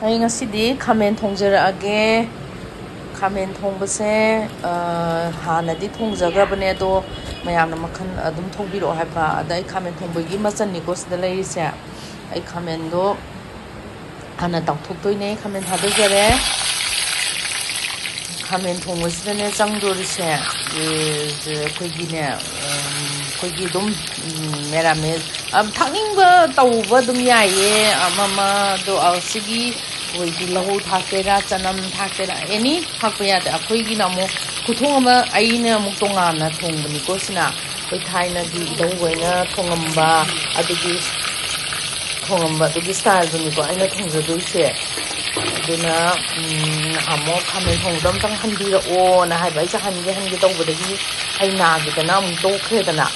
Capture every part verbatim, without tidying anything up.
ꯑꯩ ꯉꯁꯤꯗꯤ ꯈꯥꯃꯦꯟ ꯊꯣꯡꯖꯔꯛꯑꯒꯦ꯫ ꯈꯥꯃꯦꯟ ꯊꯣꯡꯕꯁꯦ, ꯑ, ꯍꯥꯟꯅꯗꯤ ꯊꯣꯡꯖꯈ꯭ꯔꯕꯅꯦ, ꯑꯗꯣ ꯃꯌꯥꯝꯅ ꯃꯈꯜ ꯑꯗꯨꯝ ꯊꯣꯡꯕꯤꯔꯛꯑꯣ ꯍꯥꯏꯕ꯫ ꯑꯗ ꯑꯩ ꯈꯥꯃꯦꯟ ꯊꯣꯡꯕꯒꯤ ꯃꯆꯜꯅꯤꯀꯣ ꯁꯤꯗ ꯂꯩꯔꯤꯁꯦ꯫ ꯑꯩ ꯈꯥꯃꯦꯟꯗꯣ ꯍꯥꯟꯅ ꯇꯥꯎꯊꯣꯛꯇꯣꯏꯅꯦ꯫ ꯈꯥꯃꯦꯟ ꯊꯥꯗꯖꯔꯦ꯫ ꯈꯥꯃꯦꯟ ꯊꯣꯡꯕꯁꯤꯗꯅꯦ ꯆꯪꯗꯣꯔꯤꯁꯦ, ꯑꯦ, ꯑꯩꯈꯣꯏꯒꯤꯅꯦ, ꯎꯝ, ꯑꯩꯈꯣꯏꯒꯤ ꯑꯗꯨꯝ, ꯎꯝ, ꯃꯦꯔꯥꯃꯦꯁ, ꯑ, ꯊꯥꯛꯅꯤꯡꯕ ꯇꯧꯕ ꯑꯗꯨꯝ ꯌꯥꯏꯌꯦ꯫ ꯑꯃ ꯑꯃ ꯑꯗꯣ, ꯑ, ꯁꯤꯒꯤ ꯑꯩꯈꯣꯏꯒꯤ ꯇꯤꯜꯍꯧ ꯊꯥꯛꯀꯦꯔꯥ, ꯆꯅꯝ ꯊꯥꯛꯀꯦꯔꯥ, ꯑꯦꯅꯤ ꯊꯥꯛꯄ ꯌꯥꯗꯦ꯫ ꯑꯩꯈꯣꯏꯒꯤꯅ ꯑꯃꯨꯛ ꯈꯨꯊꯣꯡ ꯑꯃ, ꯑꯩꯅ ꯑꯃꯨꯛ ꯇꯣꯉꯥꯟꯅ ꯊꯣꯡꯕꯅꯤꯀꯣ ꯁꯤꯅ꯫ ꯑꯩꯈꯣꯏ ꯊꯥꯏꯅꯒꯤ ꯏꯙꯧ ꯍꯣꯏꯅ ꯊꯣꯡꯉꯝꯕ, ꯑꯗꯨꯒꯤ ꯊꯣꯡꯉꯝꯕ ꯑꯗꯨꯒꯤ ꯁ꯭ꯇꯥꯏꯜꯗꯨꯅꯤꯀꯣ ꯑꯩꯅ ꯊꯣꯡꯖꯗꯣꯏꯁꯦ꯫ ꯑꯗꯨꯅ, ꯎꯝ, ꯅꯍꯥꯟꯃꯨꯛ ꯈꯥꯃꯦꯟ ꯊꯣꯡꯕꯗꯣ ꯑꯝꯇꯪ ꯍꯟꯕꯤꯔꯛꯑꯣꯅ ꯍꯥꯏꯕ꯫ ꯑꯩꯁꯦ ꯍꯟꯒꯦ ꯍꯟꯒꯦ ꯇꯧꯕꯗꯒꯤ ꯑꯩ ꯅꯥꯈꯤꯗꯅ ꯑꯃꯨꯛ ꯇꯣꯛꯈ꯭ꯔꯦꯗꯅ꯫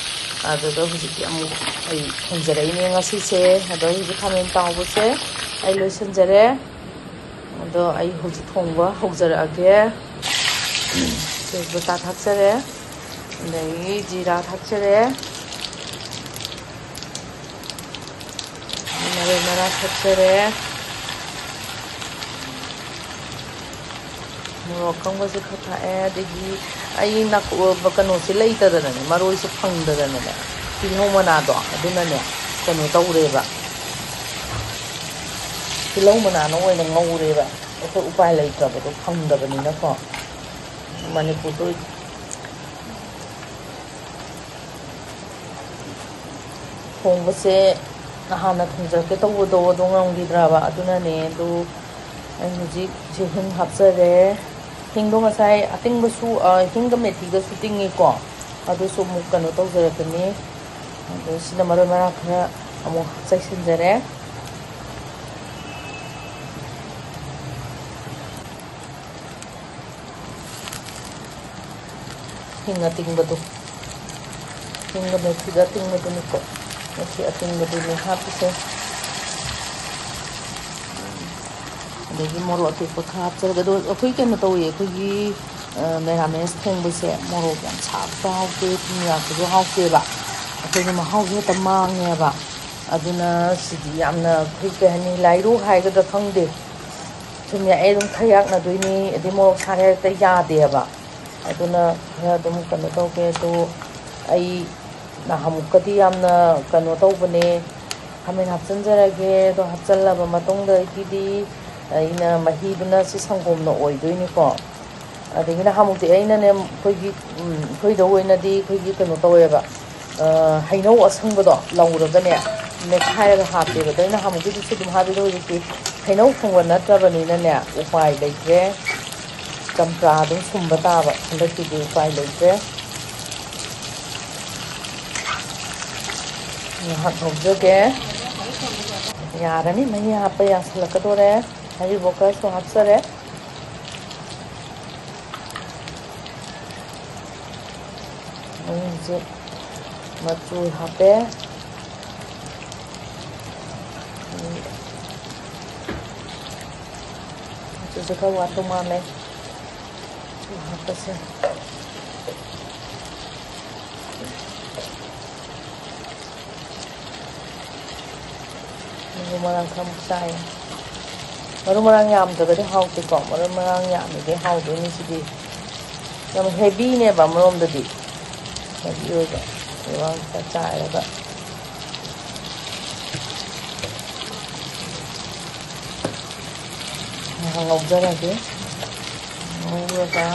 ꯑꯗꯨꯗ ꯍꯧꯖꯤꯛꯇꯤ ꯑꯃꯨꯛ ꯑꯩ ꯊꯣꯡꯖꯔꯛꯏꯅꯦ ꯉꯁꯤꯁꯦ꯫ ꯑꯗꯣ ꯍꯧꯖꯤꯛ ꯈꯥꯃꯦꯟ ꯇꯥꯎꯕꯁꯦ ꯑꯩ ꯂꯣꯏꯁꯤꯟꯖꯔꯦ꯫ ꯑꯗꯣ ꯑꯩ ꯍꯧꯖꯤꯛ ꯊꯣꯡꯕ ꯍꯧꯖꯔꯛꯑꯒꯦ꯫ ꯇꯦꯖꯄꯇꯥ ꯊꯥꯛꯆꯔꯦ, ꯑꯗꯒꯤ ꯖꯤꯔꯥ ꯊꯥꯛꯆꯔꯦ, ꯃꯔꯣꯏ ꯃꯔꯥꯡ ꯊꯥꯛꯆꯔꯦ, ꯃꯣꯔꯣꯛ ꯑꯀꯪꯕꯁꯨ ꯈꯔ ꯊꯥꯛꯑꯦ, ꯑꯗꯒꯤ ꯑꯩ ꯅꯥꯀꯨ-, ꯀꯩꯅꯣꯁꯦ ꯂꯩꯇꯗꯅꯅꯦ, ꯃꯔꯣꯏꯁꯦ ꯐꯪꯗꯗꯅꯅꯦ, ꯇꯤꯜꯍꯧ ꯃꯅꯥꯗꯣ ꯑꯗꯨꯅꯅꯦ ꯀꯩꯅꯣ ꯇꯧꯔꯦꯕ, ꯇꯤꯜꯍꯧ ꯃꯅꯥꯅ ꯑꯣꯏꯅ ꯉꯧꯔꯦꯕ꯫ ꯑꯩꯈꯣꯏ ꯎꯄꯥꯏ ꯂꯩꯇ꯭ꯔꯕꯗꯣ, ꯐꯪꯗꯕꯅꯤꯅꯀꯣ꯫ ꯃꯅꯤꯄꯨꯔꯗ ꯊꯣꯡꯕꯁꯦ ꯍꯥꯟꯅ ꯊꯣꯡꯖꯔꯛꯀꯦ ꯇꯧꯕꯗꯣ ꯑꯗꯣ ꯉꯝꯈꯤꯗ꯭ꯔꯕ, ꯑꯗꯨꯅꯅꯦ꯫ ꯑꯗꯨ ꯑꯩ ꯍꯧꯖꯤꯛ ꯁꯤ ꯍꯤꯡ ꯍꯥꯞꯆꯔꯦ꯫ ꯍꯤꯡꯗꯣ ꯉꯁꯥꯏ ꯑꯇꯤꯡꯕꯁꯨ, ꯑ, ꯍꯤꯡꯒ ꯃꯦꯊꯤꯒꯁꯨ ꯇꯤꯡꯉꯤꯀꯣ, ꯑꯗꯨꯁꯨ ꯑꯃꯨꯛ ꯀꯩꯅꯣ ꯇꯧꯖꯔꯛꯀꯅꯤ꯫ ꯑꯗꯣ ꯁꯤꯅ ꯃꯔꯣꯏ ꯃꯔꯥꯡ ꯈꯔ ꯑꯃꯨꯛ ꯆꯥꯏꯁꯤꯟꯖꯔꯦ꯫ ꯍꯤꯡ ꯑꯇꯤꯡꯕꯗꯣ, ꯍꯤꯡꯒ ꯃꯦꯊꯤꯒ ꯑꯇꯤꯡꯕꯗꯨꯅꯤꯀꯣ, ꯃꯦꯊꯤ ꯑꯇꯤꯡꯕꯗꯨꯅꯦ ꯍꯥꯞꯄꯤꯁꯦ꯫ ꯑꯗꯒꯤ ꯃꯣꯔꯣꯛ ꯑꯇꯦꯛꯄ ꯈꯔ ꯍꯥꯞꯆꯔꯒ, ꯑꯗꯣ ꯑꯩꯈꯣꯏ ꯀꯩꯅꯣ ꯇꯧꯋꯦ, ꯑꯩꯈꯣꯏꯒꯤ, ꯑ, ꯃꯦꯔꯥꯃꯦꯁ ꯊꯣꯡꯕꯁꯦ ꯃꯣꯔꯣꯛ ꯌꯥꯝ ꯁꯥꯕꯁꯨ ꯍꯥꯎꯇꯦ, ꯊꯨꯝ ꯌꯥꯛꯄꯁꯨ ꯍꯥꯎꯇꯦꯕ꯫ ꯑꯩꯈꯣꯏꯒꯤ ꯃꯍꯥꯎꯁꯨ ꯍꯦꯛꯇ ꯃꯥꯡꯉꯦꯕ꯫ ꯑꯗꯨꯅ ꯁꯤꯗꯤ ꯌꯥꯝꯅ, ꯑꯩꯈꯣꯏ ꯀꯩ ꯍꯥꯏꯅꯤ, ꯂꯥꯏꯔꯨ ꯍꯥꯏꯒꯗ꯭ꯔꯥ ꯈꯪꯗꯦ, ꯁꯨꯝ ꯌꯥꯏ, ꯑꯩ ꯑꯗꯨꯝ ꯈꯔ ꯌꯥꯛꯅꯗꯣꯏꯅꯤ, ꯑꯗꯩ ꯃꯣꯔꯣꯛ ꯁꯥꯔꯦ ꯍꯦꯛꯇ ꯌꯥꯗꯦꯕ꯫ ꯑꯗꯨꯅ ꯈꯔ ꯑꯗꯨꯝ ꯀꯩꯅꯣ ꯇꯧꯒꯦ꯫ ꯑꯗꯨ ꯑꯩ ꯅꯍꯥꯟꯃꯨꯛꯀꯗꯤ ꯌꯥꯝꯅ ꯀꯩꯅꯣ ꯇꯧꯕꯅꯦ, ꯈꯥꯃꯦꯟ ꯍꯥꯞꯆꯤꯟꯖꯔꯒꯦ꯫ ꯑꯗꯣ ꯍꯥꯞꯆꯤꯜꯂꯕ ꯃꯇꯨꯡꯗ ꯑꯩꯒꯤꯗꯤ ꯑꯩꯅ ꯃꯍꯤꯗꯨꯅ ꯁꯤ ꯁꯪꯒꯣꯝꯅ ꯑꯣꯏꯗꯣꯏꯅꯤꯀꯣ꯫ ꯑꯗꯒꯤ ꯅꯍꯥꯟꯃꯨꯛꯇꯤ ꯑꯩꯅꯅꯦ, ꯑꯩꯈꯣꯏꯒꯤ, ꯎꯝ, ꯑꯩꯈꯣꯏꯗ ꯑꯣꯏꯅꯗꯤ ꯑꯩꯈꯣꯏꯒꯤ ꯀꯩꯅꯣ ꯇꯧꯋꯦꯕ, ꯑ, ꯍꯩꯅꯧ ꯑꯁꯪꯕꯗꯣ ꯂꯧꯔꯒꯅꯦ, ꯃꯦꯠꯈꯥꯏꯔꯒ ꯍꯥꯞꯄꯦꯕ꯫ ꯑꯗꯣ ꯑꯩꯅ ꯅꯍꯥꯟꯃꯨꯛꯀꯤꯗꯨꯁꯨ ꯑꯗꯨꯝ ꯍꯥꯞꯄꯦ꯫ ꯑꯗꯣ ꯍꯧꯖꯤꯛꯇꯤ ꯍꯩꯅꯧ ꯊꯣꯡꯕ ꯅꯠꯇ꯭ꯔꯕꯅꯤꯅꯅꯦ, ꯎꯄꯥꯏ ꯂꯩꯇ꯭ꯔꯦ꯫ ꯆꯝꯄ꯭ꯔꯥ ꯑꯗꯨꯝ ꯁꯨꯝꯕ ꯇꯥꯕ꯫ ꯍꯟꯗꯛꯀꯤꯗꯤ ꯎꯄꯥꯏ ꯂꯩꯇ꯭ꯔꯦ꯫ ꯉꯥꯏꯍꯥꯛ ꯉꯧꯖꯒꯦ꯫ ꯌꯥꯔꯅꯤ, ꯃꯍꯤ ꯍꯥꯞꯄ ꯌꯥꯁꯤꯜꯂꯛꯀꯗꯣꯔꯦ꯫ ꯍꯔꯤꯕꯣꯞꯀꯁꯨ ꯍꯥꯞꯆꯔꯦ꯫ ꯑꯩ ꯍꯧꯖꯤꯛ ꯃꯆꯨ ꯍꯥꯞꯄꯦ꯫ ꯃꯆꯨꯁꯦ ꯈꯔ ꯋꯥꯠꯄ ꯃꯥꯜꯂꯦ꯫ ꯁꯤ ꯍꯥꯞꯄꯁꯦ꯫ ꯃꯔꯨ ꯃꯔꯥꯡ ꯈꯔ ꯑꯃꯨꯛ ꯆꯥꯏ꯫ ꯃꯔꯨ ꯃꯔꯥꯡ ꯌꯥꯝꯗ꯭ꯔꯒꯗꯤ ꯍꯥꯎꯇꯦꯀꯣ꯫ ꯃꯔꯨ ꯃꯔꯥꯡ ꯌꯥꯝꯃꯤꯈꯩ ꯍꯥꯎꯗꯣꯏꯅꯤ ꯁꯤꯗꯤ꯫ ꯌꯥꯝ heavyꯅꯦꯕ ꯑꯃꯔꯣꯝꯗꯗꯤ꯫ Heavy ꯑꯣꯏꯕ꯫ ꯃꯔꯨ ꯃꯔꯥꯡ ꯈꯔ ꯆꯥꯏꯔꯒ ꯉꯥꯏꯍꯥꯛ ꯉꯧꯖꯔꯒꯦ꯫ ꯉꯧꯔꯒ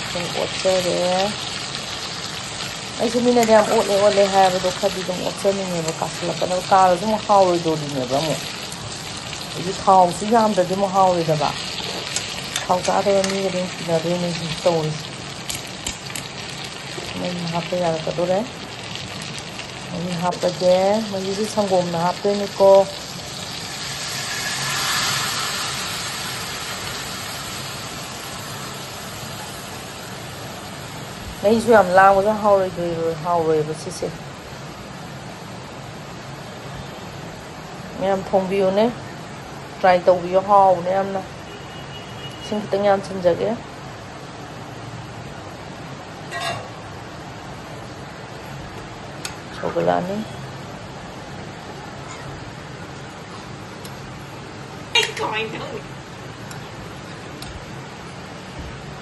ꯑꯗꯨꯝ ꯑꯣꯠꯆꯔꯦ꯫ ꯑꯩꯁꯨ ꯃꯤꯅꯗꯤ ꯌꯥꯝ ꯑꯣꯠꯂꯦ ꯑꯣꯠꯂꯦ ꯍꯥꯏꯕꯗꯣ ꯈꯔꯗꯤ ꯑꯗꯨꯝ ꯑꯣꯠꯆꯅꯤꯡꯉꯦꯕ, ꯀꯥꯁꯤꯜꯂꯛꯀꯗꯕ꯫ ꯀꯥꯔꯁꯨ ꯑꯃꯨꯛ ꯍꯥꯎꯔꯣꯏꯗꯣꯔꯤꯅꯦꯕ ꯑꯃꯨꯛ꯫ ꯑꯗꯒꯤ ꯊꯥꯎꯁꯨ ꯌꯥꯝꯗ꯭ꯔꯗꯤ ꯑꯃꯨꯛ ꯍꯥꯎꯔꯣꯏꯗꯕ꯫ ꯊꯥꯎ ꯆꯥꯗꯕ ꯃꯤꯒꯗꯤ ꯑꯃꯨꯛ ꯇꯤꯟꯅꯗꯣꯏꯅꯦ ꯇꯧꯔꯤꯁꯦ꯫ ꯃꯩ ꯍꯥꯞꯄ ꯌꯥꯔꯛꯀꯗꯣꯔꯦ꯫ ꯃꯍꯤ ꯍꯥꯞꯄꯒꯦ꯫ ꯃꯍꯤꯁꯦ ꯁꯪꯒꯣꯝꯅ ꯍꯥꯞꯇꯣꯏꯅꯤꯀꯣ꯫ ꯃꯍꯤꯁꯨ ꯌꯥꯝ ꯂꯥꯡꯕꯁꯨ ꯍꯥꯎꯔꯣꯏꯗꯣꯏꯔꯣꯏ-, ꯍꯥꯎꯔꯣꯏꯕ ꯁꯤꯁꯦ꯫ ꯃꯌꯥꯝ ꯊꯣꯡꯕꯤꯌꯨꯅꯦ, try ꯇꯧꯕꯤꯌꯨ, ꯍꯥꯎꯕꯅꯦ ꯌꯥꯝꯅ꯫ ꯏꯁꯤꯡ ꯈꯤꯇꯪ ꯌꯥꯟꯁꯤꯟꯖꯒꯦ꯫ ꯁꯧꯒꯠꯂꯛꯑꯅꯤ꯫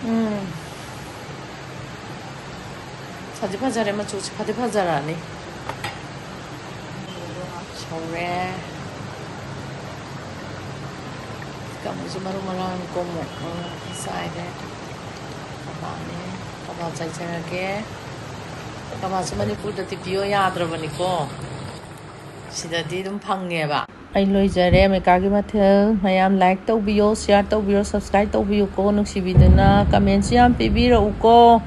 ꯎꯝ꯫ ꯐꯗꯤ ꯐꯖꯔꯦ, ꯃꯆꯨꯁꯦ ꯐꯗꯤ ꯐꯖꯔꯛꯑꯅꯤ꯫ ꯁꯧꯔꯦ꯫ ꯀꯥꯡꯃꯦꯠꯁꯨ ꯃꯔꯨ ꯃꯔꯥꯡ ꯀꯣꯃꯣ ꯆꯥꯏꯔꯦ꯫ ꯀꯕꯥꯅꯦ꯫ ꯀꯕꯥ ꯆꯥꯏꯖꯔꯒꯦ꯫ ꯀꯕꯥꯁꯨ ꯃꯅꯤꯄꯨꯔꯗꯗꯤ ꯄꯤꯌꯣ ꯌꯥꯗ꯭ꯔꯕꯅꯤꯀꯣ꯫ ꯁꯤꯗꯗꯤ ꯑꯗꯨꯝ ꯐꯪꯉꯦꯕ꯫ ꯑꯩ ꯂꯣꯏꯖꯔꯦ ꯑꯃꯦꯔꯤꯀꯥꯒꯤ ꯃꯊꯦꯜ꯫ ꯃꯌꯥꯝ like ꯇꯧꯕꯤꯌꯣ, share ꯇꯧꯕꯤꯌꯣ, subscribe ꯇꯧꯕꯤꯌꯨꯀꯣ꯫ ꯅꯨꯡꯁꯤꯕꯤꯗꯨꯅ commentꯁꯨ ꯌꯥꯝ ꯄꯤꯕꯤꯔꯛꯎꯀꯣ꯫